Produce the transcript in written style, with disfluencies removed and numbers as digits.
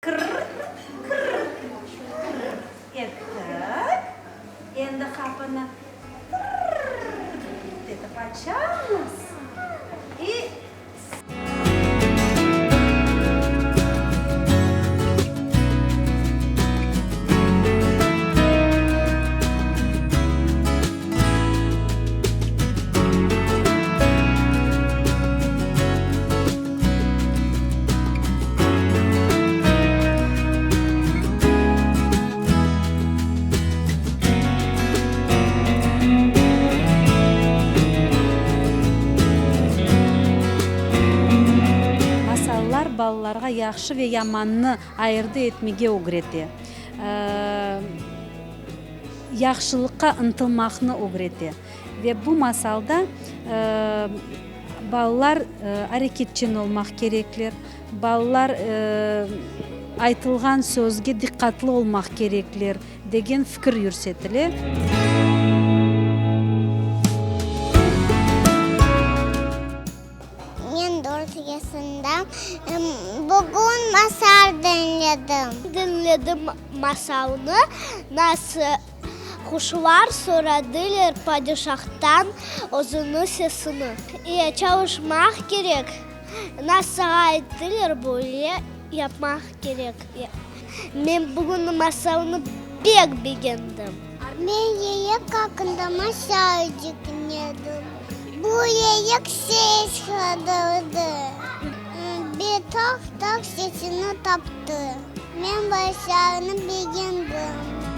Kırr, kırr, kırr ettik. Endi qapını tırr etip açamız. İ. Masallar balalarğa yahşı ve yamannı ayırdı etmege ögrete, yahşılıqqa ıntılmaqnı ögrete. Ve bu masalda balalar areketçen olmaq kerekler, balalar aytılğan sözge diqqatlı olmaq kerekler degen fikir yürsetile. Men dört yaşındam. Bugün masal diñledim. Diñledim masalnı, nasıl Quşlar soradılar padişahtan özüniñ sesini. E, çalışmaq kerek. Nasıl ayttılar, böyle yapmaq kerek. Men bugün masalnı pek begendim. Men yeyek aqqında masal diñledim. Bu yeyek ses qıdırdı ve taq-taq sesini taptı. Men masalnı begendim.